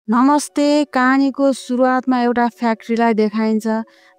नमस्ते। कहानीको सुरुवातमा एउटा फ्याक्ट्रीलाई देखाइन्छ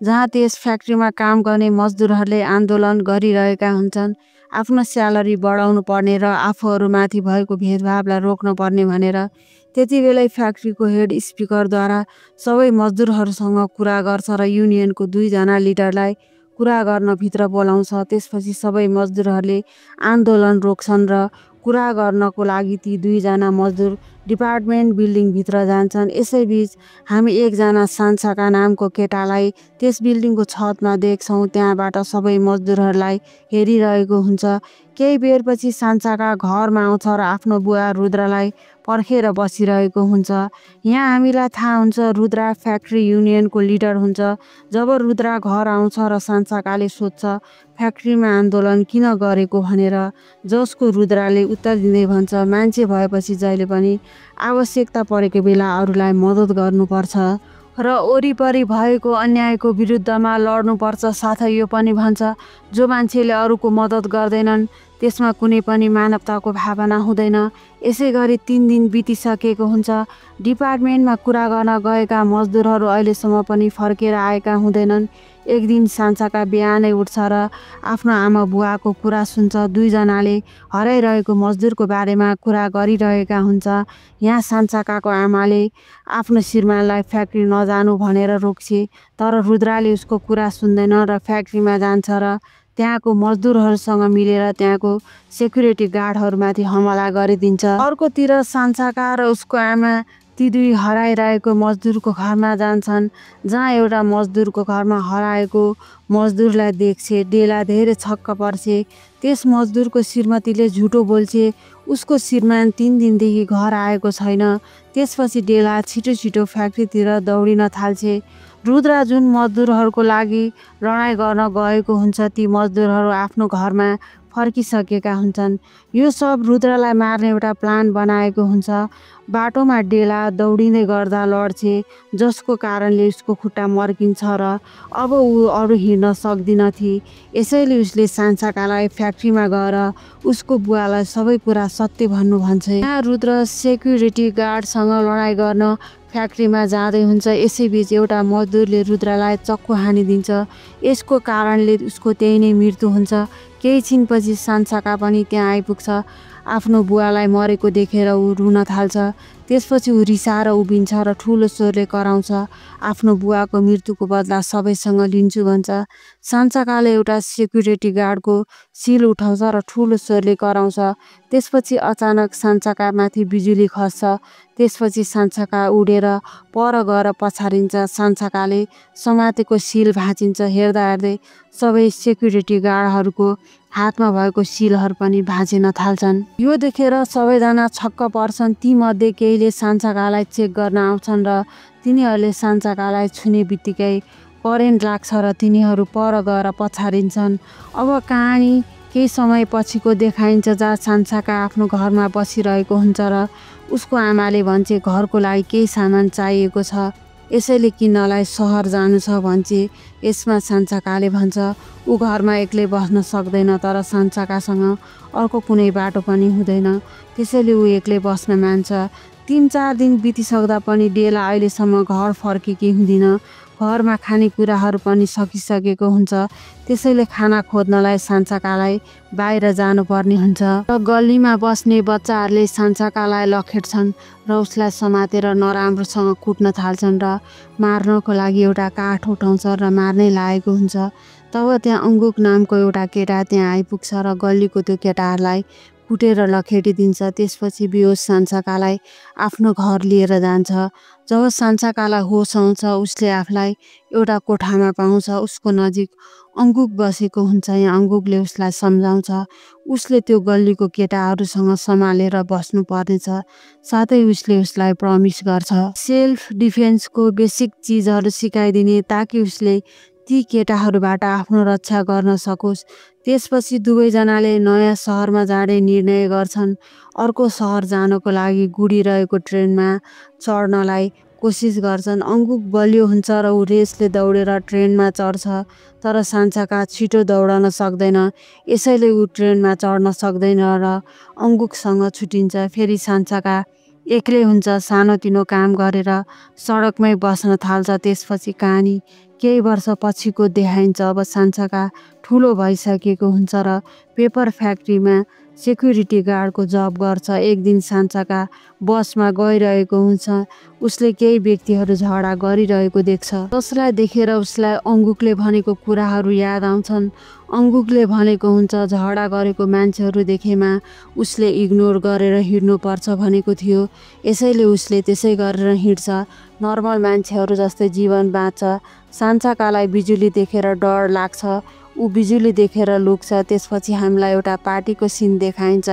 जहाँ त्यस फ्याक्ट्रीमा काम गर्ने मजदुरहरूले आन्दोलन गरिरहेका हुन्छन् आफ्नो स्यालेरी बढाउनु पर्ने र आफूहरूमाथि भएको भेदभावलाई रोक्न पर्ने भनेर। त्यतिबेलै फ्याक्ट्रीको हेड स्पिकरद्वारा सबै मजदुरहरूसँग कुरा गर्छ र युनियनको 2 जना लिडरलाई कुरा गर्न भित्र बोलाउँछ। त्यसपछि सबै मजदुरहरूले आन्दोलन रोक्छन् र कुरा गर्नको लागि ती 2 जना मजदुर डिपार्टमेन्ट बिल्डिङ भित्र जान्छन्। यसैबीच हामी एकजना सान्साका नामको केटालाई त्यस बिल्डिङको छतमा देख्छौँ। त्यहाँबाट सबै मजदुरहरूलाई हेरिरहेको हुन्छ। केही बेरपछि सान्साका घरमा आउँछ र आफ्नो बुवा रुद्रलाई पर्खेर बसिरहेको हुन्छ। यहाँ हामीलाई थाहा हुन्छ रुद्रा फ्याक्ट्री युनियनको लिडर हुन्छ। जब रुद्रा घर आउँछ र सान्साकाले सोध्छ फ्याक्ट्रीमा आन्दोलन किन गरेको भनेर, जसको रुद्राले उत्तर दिँदै भन्छ मान्छे भएपछि जहिले पनि आवश्यकता परेको बेला अरूलाई मद्दत गर्नुपर्छ र वरिपरि भएको अन्यायको विरुद्धमा लड्नुपर्छ। साथै यो पनि भन्छ जो मान्छेले अरूको मद्दत गर्दैनन् त्यसमा कुनै पनि मानवताको भावना हुँदैन। यसैगरी 3 दिन बितिसकेको हुन्छ। डिपार्टमेन्टमा कुरा गर्न गएका मजदुरहरू अहिलेसम्म पनि फर्केर आएका हुँदैनन्। एक दिन सान्साका बिहानै उठ्छ र आफ्नो आमा बुवाको कुरा सुन्छ। 2 जनाले हराइरहेको मजदुरको बारेमा कुरा गरिरहेका हुन्छ। यहाँ सान्साकाको आमाले आफ्नो श्रीमानलाई फ्याक्ट्री नजानु भनेर रोक्छे, तर रुद्राले उसको कुरा सुन्दैन र फ्याक्ट्रीमा जान्छ र त्यहाँको मजदुरहरूसँग मिलेर त्यहाँको सेक्युरिटी गार्डहरूमाथि हमला गरिदिन्छ। अर्कोतिर सान्साका र उसको आमा ती 2 हराइरहेको मजदुरको घरमा जान्छन्, जहाँ एउटा मजदुरको घरमा हराएको मजदुरलाई देख्छे। डेला धेरै छक्क पर्छे। त्यस मजदुरको श्रीमतीले झुटो बोल्छे, उसको श्रीमान 3 दिनदेखि घर आएको छैन। त्यसपछि डेला छिटो छिटो फ्याक्ट्रीतिर दौडिन थाल्छे। रुद्रा जुन मजदुरहरूको लागि लडाइँ गर्न गएको हुन्छ ती मजदुरहरू आफ्नो घरमा फर्किसकेका हुन्छन्। यो सब रुद्रालाई मार्ने एउटा प्लान बनाएको हुन्छ। बाटोमा डेला दौडिँदै गर्दा लड्छे, जसको कारणले उसको खुट्टा मर्किन्छ र अब ऊ अरू हिँड्न सक्दिन थिए। यसैले उसले सान्साकालाई फ्याक्ट्रीमा गएर उसको बुवालाई सबै कुरा सत्य भन्नु भन्छ। यहाँ रुद्र सेक्युरिटी गार्डसँग लडाइँ गर्न फ्याक्ट्रीमा जाँदै हुन्छ। यसैबीच एउटा मजदुरले रुद्रलाई चक्कु हानिदिन्छ। यसको कारणले उसको त्यही नै मृत्यु हुन्छ। केही छिनपछि सान्साका पनि त्यहाँ आइपुग्छ। आफ्नो बुवालाई मरेको देखेर ऊ रुन थाल्छ। त्यसपछि ऊ रिसाएर उभिन्छ र ठुलो स्वरले कराउँछ आफ्नो बुवाको मृत्युको बदला सबैसँग लिन्छु भन्छ। सान्साकाले एउटा सेक्युरिटी गार्डको सिल उठाउँछ र ठुलो स्वरले कराउँछ। त्यसपछि अचानक सान्साका माथि बिजुली खस्छ। त्यसपछि सान्साका उडेर पर गएर पछारिन्छ। सान्साकाले समातेको सिल भाँचिन्छ। हेर्दा हेर्दै सबै सेक्युरिटी गार्डहरूको हातमा भएको सिलहरू पनि भाँचिन थाल्छन्। यो देखेर सबैजना छक्क पर्छन्। ती मध्ये केहीले सान्साकालाई चेक गर्न आउँछन् र तिनीहरूले सान्साकालाई छुने बित्तिकै करेन्ट लाग्छ र तिनीहरू पर गएर पछारिन्छन्। अब कहानी केही समय पछिको देखाइन्छ जहाँ सान्साका आफ्नो घरमा बसिरहेको हुन्छ र उसको आमाले भन्छे घरको लागि केही सामान चाहिएको छ, यसैले किन्नलाई सहर जानु छ भन्छे। यसमा सान्साकाले भन्छ ऊ घरमा एक्लै बस्न सक्दैन, तर सान्साकासँग अर्को कुनै बाटो पनि हुँदैन, त्यसैले ऊ एक्लै बस्न मान्छ। 3-4 दिन बितिसक्दा पनि डेला अहिलेसम्म घर फर्केकी हुँदिन। घरमा खानेकुराहरू पनि सकिसकेको हुन्छ। त्यसैले खाना खोज्नलाई सान्साकालाई बाहिर जानुपर्ने हुन्छ र गल्लीमा बस्ने बच्चाहरूले सान्साकालाई लखेट्छन् र उसलाई समातेर नराम्रोसँग कुट्न थाल्छन् र मार्नको लागि एउटा काठ उठाउँछ र मार्नै लागेको हुन्छ। तब त्यहाँ अङ्गुक नामको एउटा केटा त्यहाँ आइपुग्छ र गल्लीको त्यो केटाहरूलाई कुटेर लखेटिदिन्छ। त्यसपछि बेहोस सान्साकालाई आफ्नो घर लिएर जान्छ। जब सान्साकालाई होस आउँछ उसले आफूलाई एउटा कोठामा पाउँछ। उसको नजिक अङ्गुक बसेको हुन्छ। यहाँ अङ्गुकले उसलाई सम्झाउँछ उसले त्यो गल्लीको केटाहरूसँग सम्हालेर बस्नु पर्नेछ। साथै उसले उसलाई प्रमिस गर्छ सेल्फ डिफेन्सको बेसिक चिजहरू सिकाइदिने, ताकि उसले ती केटाहरूबाट आफ्नो रक्षा गर्न सकोस्। त्यसपछि दुवैजनाले नयाँ सहरमा जाने निर्णय गर्छन्। अर्को सहर जानको लागि गुडिरहेको ट्रेनमा चढ्नलाई कोसिस गर्छन्। अङ्गुक बलियो हुन्छ र ऊ रेसले दौडेर ट्रेनमा चढ्छ, तर सान्साका छिटो दौडन सक्दैन। यसैले ऊ ट्रेनमा चढ्न सक्दैन र अङ्गुकसँग छुटिन्छ। फेरि सान्साका एक्लै हुन्छ, सानोतिनो काम गरेर सडकमै बस्न थाल्छ। त्यसपछि कहानी केही वर्ष पछिको देखाइन्छ। अब सान्साका ठुलो भइसकेको हुन्छ र पेपर फ्याक्ट्रीमा सेक्युरिटी गार्डको जब गर्छ। एक दिन सान्साका बसमा गइरहेको हुन्छ। उसले केही व्यक्तिहरू झगडा गरिरहेको देख्छ, जसलाई देखेर उसलाई अङ्गुकले भनेको कुराहरू याद आउँछन्। अङ्गुकले भनेको हुन्छ झगडा गरेको मान्छेहरू देखेमा उसले इग्नोर गरेर हिँड्नुपर्छ भनेको थियो। यसैले उसले त्यसै गरेर हिँड्छ, नर्मल मान्छेहरू जस्तै जीवन बाँच्छ। सान्साकालाई बिजुली देखेर डर लाग्छ, ऊ बिजुली देखेर लुक्छ। त्यसपछि हामीलाई एउटा पार्टीको सिन देखाइन्छ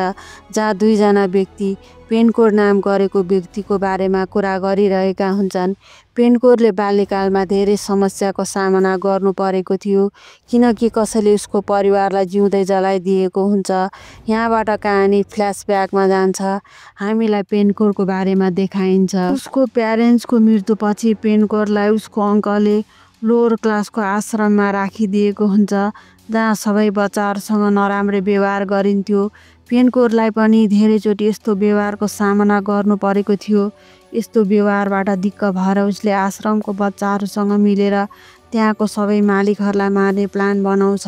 जहाँ दुईजना व्यक्ति पेनकोर नाम गरेको व्यक्तिको बारेमा कुरा गरिरहेका हुन्छन्। पेनकोरले बाल्यकालमा धेरै समस्याको सामना गर्नु परेको थियो, किनकि कसैले उसको परिवारलाई जिउँदै जलाइदिएको हुन्छ। यहाँबाट कहानी फ्ल्यासब्याकमा जान्छ, हामीलाई पेनकोरको बारेमा देखाइन्छ। उसको प्यारेन्ट्सको मृत्युपछि पेनकोरलाई उसको अङ्कलले लोवर क्लासको आश्रममा राखिदिएको हुन्छ, जहाँ सबै बच्चाहरूसँग नराम्रो व्यवहार गरिन्थ्यो। पेनकोरलाई पनि धेरैचोटि यस्तो व्यवहारको सामना गर्नु परेको थियो। यस्तो व्यवहारबाट दिक्क भएर उसले आश्रमको बच्चाहरूसँग मिलेर त्यहाँको सबै मालिकहरूलाई मार्ने प्लान बनाउँछ।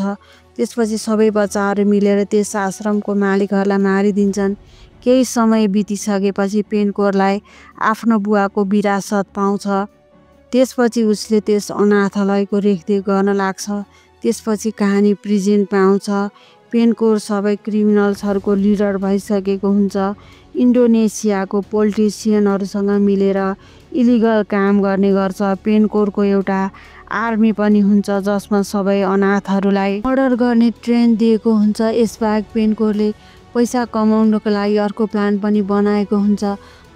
त्यसपछि सबै बच्चाहरू मिलेर त्यस आश्रमको मालिकहरूलाई मारिदिन्छन्। केही समय बितिसकेपछि पेनकोरलाई आफ्नो बुवाको विरासत पाउँछ। त्यसपछि उसले त्यस अनाथालयको रेखदेख गर्न लाग्छ। त्यसपछि कहानी प्रेजेन्टमा आउँछ। पेनकोर सबै क्रिमिनल्सहरूको लिडर भइसकेको हुन्छ। इन्डोनेसियाको पोलिटिसियनहरूसँग मिलेर इलिगल काम गर्ने गर्छ। पेनकोरको एउटा आर्मी पनि हुन्छ, जसमा सबै अनाथहरूलाई मर्डर गर्ने ट्रेन दिएको हुन्छ। यसबाहेक पेनकोरले पैसा कमाउनको लागि अर्को प्लान पनि बनाएको हुन्छ,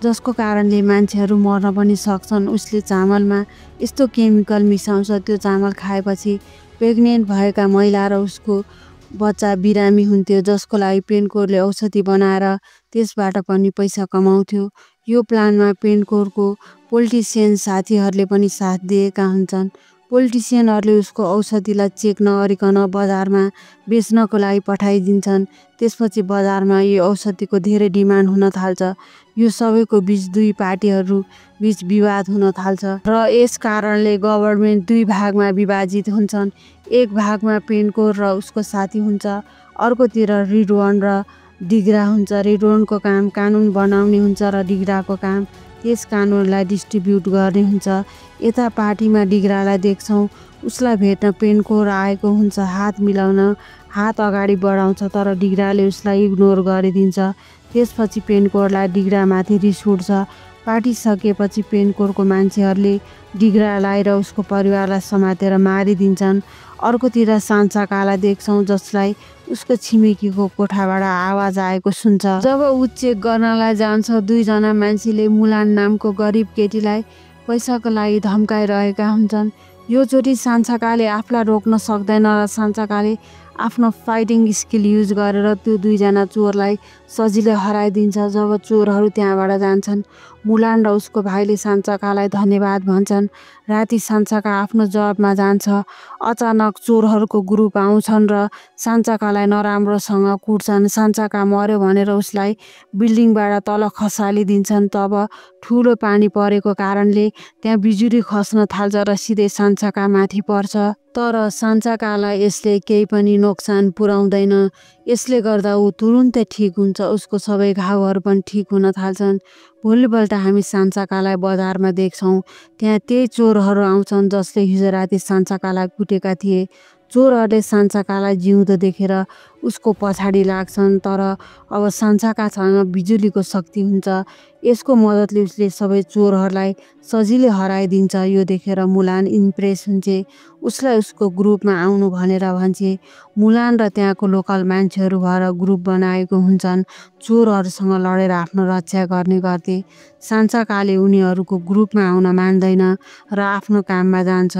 जसको कारणले मान्छेहरू मर्न पनि सक्छन्। उसले चामलमा यस्तो केमिकल मिसाउँछ, त्यो चामल खाएपछि प्रेग्नेन्ट भएका महिला र उसको बच्चा बिरामी हुन्थ्यो, जसको लागि पेनकोरले औषधि बनाएर त्यसबाट पनि पैसा कमाउँथ्यो। यो प्लानमा पेनकोरको पोलिटिसियन साथीहरूले पनि साथ दिएका हुन्छन्। पोलिटिसियनहरूले उसको औषधिलाई चेक नगरिकन बजारमा बेच्नको लागि पठाइदिन्छन्। त्यसपछि बजारमा यो औषधिको धेरै डिमान्ड हुन थाल्छ। यो सबैको बिच दुई पार्टीहरू बिच विवाद हुन थाल्छ र यस कारणले गभर्नमेन्ट दुई भागमा विभाजित हुन्छन्। एक भागमा पेनकोर र उसको साथी हुन्छ, अर्कोतिर रिडवान र डिग्रा हुन्छ। रिडवानको काम कानुन बनाउने हुन्छ र डिग्राको काम त्यस कानुनलाई डिस्ट्रिब्युट गर्ने हुन्छ। यता पार्टीमा डिग्रालाई देख्छौँ, उसलाई भेट्न पेनकोर आएको हुन्छ। हात मिलाउन हात अगाडि बढाउँछ, तर डिग्राले उसलाई इग्नोर गरिदिन्छ। त्यसपछि पेनकोरलाई डिग्रामाथि रिस उठ्छ। पार्टी सकिएपछि पेनकोरको मान्छेहरूले डिग्रालाई र उसको परिवारलाई समातेर मारिदिन्छन्। अर्कोतिर सान्साकालाई देख्छौँ, जसलाई उसको छिमेकीको कोठाबाट आवाज आएको सुन्छ। जब ऊ चेक गर्नलाई जान्छ, दुईजना मान्छेले मुलान नामको गरिब केटीलाई पैसाको लागि धम्काइरहेका हुन्छन्। यो चोटि सान्साकाले आफूलाई रोक्न सक्दैन र सान्साकाले आफ्नो फाइटिङ स्किल युज गरेर त्यो दुईजना चोरलाई सजिलै हराइदिन्छ। जब चोरहरू त्यहाँबाट जान्छन्, मुलान र उसको भाइले सान्साकालाई धन्यवाद भन्छन्। राति सान्साका आफ्नो जबमा जान्छ। अचानक चोरहरूको ग्रुप आउँछन् र सान्साकालाई नराम्रोसँग कुट्छन्। सान्साका मर्यो भनेर उसलाई बिल्डिङबाट तल खसालिदिन्छन्। तब ठुलो पानी परेको कारणले त्यहाँ बिजुली खस्न थाल्छ र सिधै सान्साका माथि पर्छ। तर सान्साकालाई यसले केही पनि नोक्सान पुर्याउँदैन। यसले गर्दा ऊ तुरुन्तै ठिक हुन्छ। उसको सबै घाउहरू पनि ठिक हुन थाल्छन्। भोलिपल्ट हामी सान्साकालाई बजारमा देख्छौँ। त्यहाँ त्यही चोरहरू आउँछन् जसले हिजो राति सान्साकालाई कुटेका थिए। चोरहरूले सान्साकालाई जिउँदो देखेर उसको पछाडि लाग्छन्, तर अब सान्साकासँग बिजुलीको शक्ति हुन्छ। यसको मद्दतले उसले सबै चोरहरूलाई सजिलै हराइदिन्छ। यो देखेर मुलान इम्प्रेस हुन्छ। उसलाई उसको ग्रुपमा आउनु भनेर भन्छे। मुलान र त्यहाँको लोकल मान्छेहरू भएर ग्रुप बनाएको हुन्छन्, चोरहरूसँग लडेर आफ्नो रक्षा गर्ने गर्थे। सान्साकाले उनीहरूको ग्रुपमा आउन मान्दैन र आफ्नो काममा जान्छ।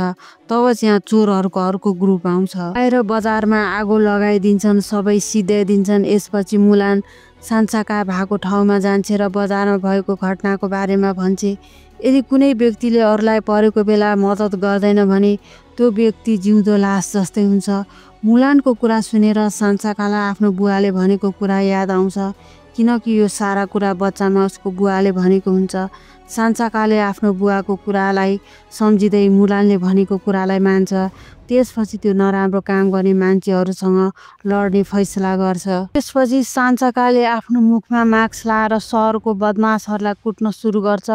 तब त्यहाँ चोरहरूको अर्को ग्रुप आउँछ। आएर बजारमा आगो लगाइदिन्छन्, सबै सिध्याइदिन्छन्। यसपछि मुलान सान्साका भएको ठाउँमा जान्छे र बजारमा भएको घटनाको बारेमा भन्छे। यदि कुनै व्यक्तिले अरूलाई परेको बेला मद्दत गर्दैन भने त्यो व्यक्ति जिउँदो लास जस्तै हुन्छ। मुलानको कुरा सुनेर सान्साकालाई आफ्नो बुवाले भनेको कुरा याद आउँछ, किनकि यो सारा कुरा बच्चामा उसको बुवाले भनेको हुन्छ। सान्साकाले आफ्नो बुवाको कुरालाई सम्झिँदै मुलानले भनेको कुरालाई मान्छ। त्यसपछि त्यो नराम्रो काम गर्ने मान्छेहरूसँग लड्ने फैसला गर्छ। त्यसपछि सान्साकाले आफ्नो मुखमा मास्क लाएर सहरको बदमासहरूलाई कुट्न सुरु गर्छ।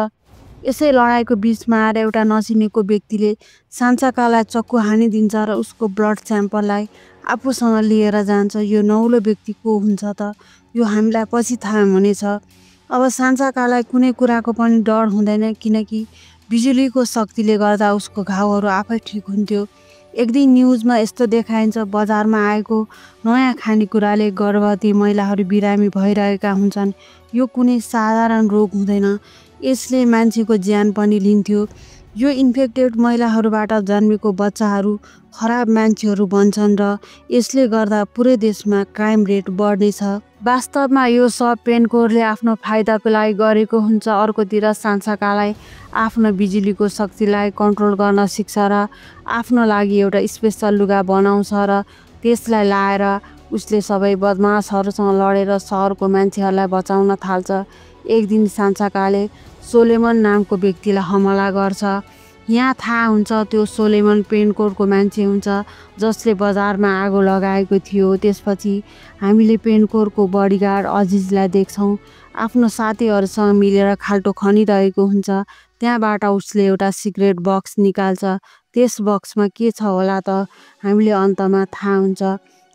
यसै लडाइँको बिचमा आएर एउटा नचिनेको व्यक्तिले सान्साकालाई चक्कु हानिदिन्छ र उसको ब्लड स्याम्पललाई आफूसँग लिएर जान्छ। यो नौलो व्यक्ति को हुन्छ त? यो हामीलाई पछि थाहा हुनेछ। अब सान्साकालाई कुनै कुराको पनि डर हुँदैन, किनकि बिजुलीको शक्तिले गर्दा उसको घाउहरू आफै ठिक हुन्थ्यो। एक दिन न्युजमा यस्तो देखाइन्छ, बजारमा आएको नयाँ खानेकुराले गर्भवती महिलाहरू बिरामी भइरहेका हुन्छन्। यो कुनै साधारण रोग हुँदैन, यसले मान्छेको ज्यान पनि लिन्थ्यो। यो इन्फेक्टेड महिलाहरूबाट जन्मेको बच्चाहरू खराब मान्छेहरू बन्छन् र यसले गर्दा पुरै देशमा क्राइम रेट बढ्नेछ। वास्तवमा यो सब पेनकोरले आफ्नो फाइदाको लागि गरेको हुन्छ। अर्कोतिर सान्साकालाई आफ्नो बिजुलीको शक्तिलाई कन्ट्रोल गर्न सिक्छ र आफ्नो लागि एउटा स्पेसल लुगा बनाउँछ र त्यसलाई लाएर उसले सबै बदमासहरूसँग लडेर सहरको मान्छेहरूलाई बचाउन थाल्छ। एक दिन सान्साकाले सोलेमन नामको व्यक्तिलाई हमला गर्छ। यहाँ थाहा हुन्छ त्यो सोलेमन पेनकोरको मान्छे हुन्छ जसले बजारमा आगो लगाएको थियो। त्यसपछि हामीले पेनकोरको बडीगार्ड अजिजलाई देख्छौँ आफ्नो साथीहरूसँग मिलेर खाल्टो खनिरहेको हुन्छ। त्यहाँबाट उसले एउटा सिक्रेट बक्स निकाल्छ। त्यस बक्समा के छ होला त? हामीले अन्तमा थाहा हुन्छ।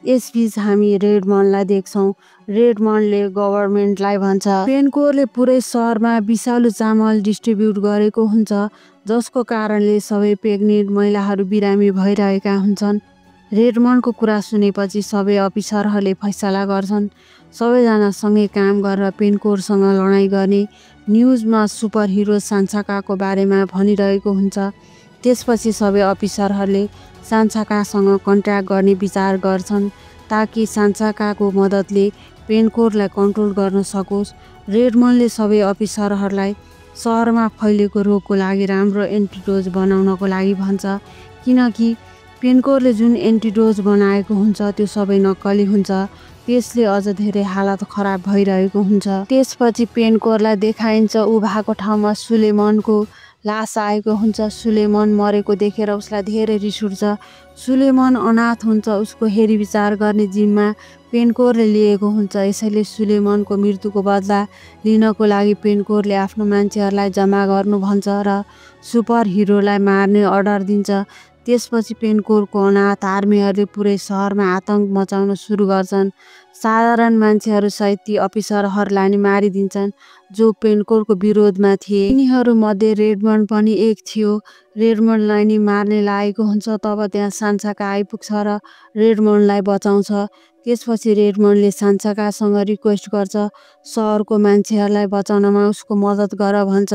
यसबीच हामी रेडमनलाई देख्छौँ। रेडमनले गभर्मेन्टलाई भन्छ पेनकोरले पुरै सहरमा विषालु चामल डिस्ट्रिब्युट गरेको हुन्छ, जसको कारणले सबै प्रेग्नेन्ट महिलाहरू बिरामी भइरहेका हुन्छन्। रेडमनको कुरा सुनेपछि सबै अफिसरहरूले फैसला गर्छन् सबैजना सँगै काम गरेर पेनकोरसँग लडाइँ गर्ने। न्युजमा सुपर हिरो सान्साकाको बारेमा भनिरहेको हुन्छ। त्यसपछि सबै अफिसरहरूले सान्साकासँग कन्ट्याक्ट गर्ने विचार गर्छन् ताकि सान्साकाको मद्दतले पेनकोरलाई कन्ट्रोल गर्न सकोस्। रेडमनले सबै अफिसरहरूलाई सहरमा फैलिएको रोगको लागि राम्रो एन्टिडोज बनाउनको लागि भन्छ, किनकि पेनकोरले जुन एन्टिडोज बनाएको हुन्छ त्यो सबै नक्कली हुन्छ। त्यसले अझ धेरै हालत खराब भइरहेको हुन्छ। त्यसपछि पेनकोरलाई देखाइन्छ ऊ भएको ठाउँमा सुलेमनको लास आएको हुन्छ। सुलेमन मरेको देखेर उसलाई धेरै रिस उठ्छ। सुलेमन अनाथ हुन्छ, उसको हेरविचार गर्ने जिम्मा पेनकोरले लिएको हुन्छ। यसैले सुलेमनको मृत्युको बदला लिनको लागि पेनकोरले आफ्नो मान्छेहरूलाई जम्मा गर्नु भन्छ र सुपर हिरोलाई मार्ने अर्डर दिन्छ। त्यसपछि पेनकोरको अनाथ आर्मीहरूले पुरै सहरमा आतंक मचाउन सुरु गर्छन्। साधारण मान्छेहरू सहित ती अफिसरहरूलाई नि मारिदिन्छन् जो पेनकोरको विरोधमा थिए। यिनीहरूमध्ये रेडमन पनि एक थियो। रेडमनलाई नि मार्ने लागेको हुन्छ। तब त्यहाँ सान्साका आइपुग्छ र रेडमनलाई बचाउँछ। त्यसपछि रेडमनले सान्साकासँग रिक्वेस्ट गर्छ सहरको मान्छेहरूलाई बचाउनमा उसको मद्दत गर भन्छ।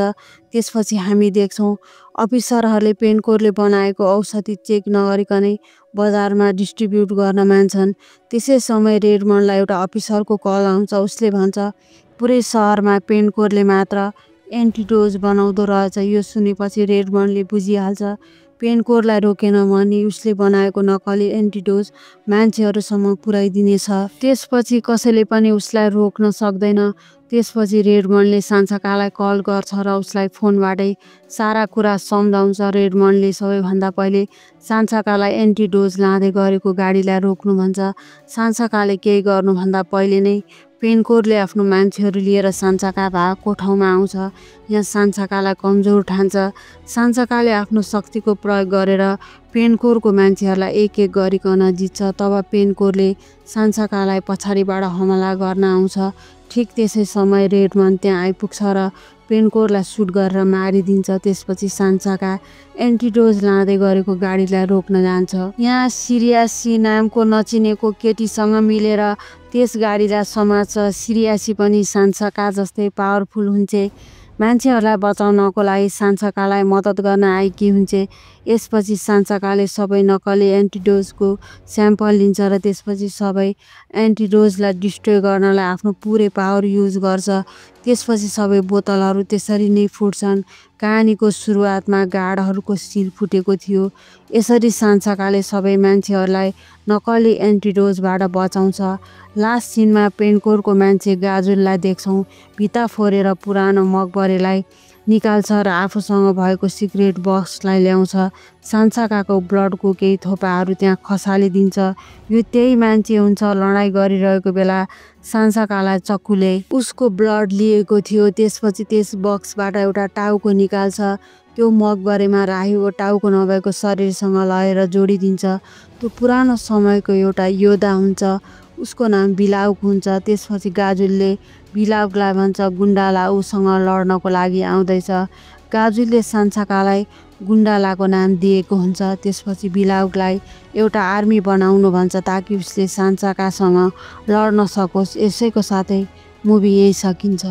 त्यसपछि हामी देख्छौँ अफिसरहरूले पेनकोरले बनाएको औषधि चेक नगरिकनै बजारमा डिस्ट्रिब्युट गर्न मान्छन्। त्यसै समय रेडमनलाई एउटा अफिसरको कल आउँछ। उसले भन्छ पुरै सहरमा पेनकोरले मात्र एन्टिडोज बनाउँदो रहेछ। यो सुनेपछि रेडमनले बुझिहाल्छ पेनकोरलाई रोकेन भने उसले बनाएको नक्कली एन्टिडोज मान्छेहरूसम्म पुर्याइदिनेछ। त्यसपछि कसैले पनि उसलाई रोक्न सक्दैन। त्यसपछि रेडमनले सान्साकालाई कल गर्छ र उसलाई फोनबाटै सारा कुरा सम्झाउँछ। रेडमनले सबैभन्दा पहिले सान्साकालाई एन्टिडोज लाँदै गरेको गाडीलाई रोक्नु भन्छ। सान्साकाले केही गर्नुभन्दा पहिले नै पेनकोरले आफ्नो मान्छेहरू लिएर सान्साका भएको ठाउँमा आउँछ। यहाँ सान्साकालाई कमजोर ठान्छ। सान्साकाले आफ्नो शक्तिको प्रयोग गरेर पेनकोरको मान्छेहरूलाई एक एक गरिकन जित्छ। तब पेनकोरले सान्साकालाई पछाडिबाट हमला गर्न आउँछ। ठिक त्यसै समय रेडमन त्यहाँ आइपुग्छ र पेनकोरलाई सुट गरेर मारिदिन्छ। त्यसपछि सान्साका एन्टिडोज लाँदै गरेको गाडीलाई रोक्न जान्छ। यहाँ सिरियासी नामको नचिनेको केटीसँग मिलेर त्यस गाडीलाई समात्छ। सिरियासी पनि सान्साका जस्तै पावरफुल हुन्छ। मान्छेहरूलाई बचाउनको लागि सान्साकालाई मद्दत गर्न आएकी हुन्छ। यसपछि सान्साकाले सबै नक्कली एन्टिडोजको स्याम्पल लिन्छ र त्यसपछि सबै एन्टिडोजलाई डिस्ट्रोय गर्नलाई आफ्नो पुरै पावर युज गर्छ। त्यसपछि सबै बोतलहरू त्यसरी नै फुट्छन्। कहानीको सुरुवातमा गार्डहरूको शिर फुटेको थियो। यसरी सान्साकाले सबै मान्छेहरूलाई नक्कली एन्टिडोजबाट बचाउँछ। लास्ट सिनमा पेन्कोरको मान्छे गाजुललाई देख्छौँ भित्ता फोरेर पुरानो मकबरेलाई निकाल्छ र आफूसँग भएको सिक्रेट बक्सलाई ल्याउँछ। सान्साकाको ब्लडको केही थोपाहरू त्यहाँ खसालिदिन्छ। यो त्यही मान्छे हुन्छ लडाइँ गरिरहेको बेला सान्साकालाई चक्कुले उसको ब्लड लिएको थियो। त्यसपछि त्यस बक्सबाट एउटा टाउको निकाल्छ। त्यो मकबरेमा राखेको टाउको नभएको शरीरसँग लगेर जोडिदिन्छ। त्यो पुरानो समयको एउटा योद्धा हुन्छ। उसको नाम बिलाउक हुन्छ। त्यसपछि गाजुलले बिलाउकलाई भन्छ गुन्डाला उसँग लड्नको लागि आउँदैछ। गाजुलले सान्साकालाई गुन्डालाको नाम दिएको हुन्छ। त्यसपछि बिलाउकलाई एउटा आर्मी बनाउनु भन्छ ताकि उसले सान्साकासँग लड्न सकोस्। यसैको साथै मुभी यही सकिन्छ।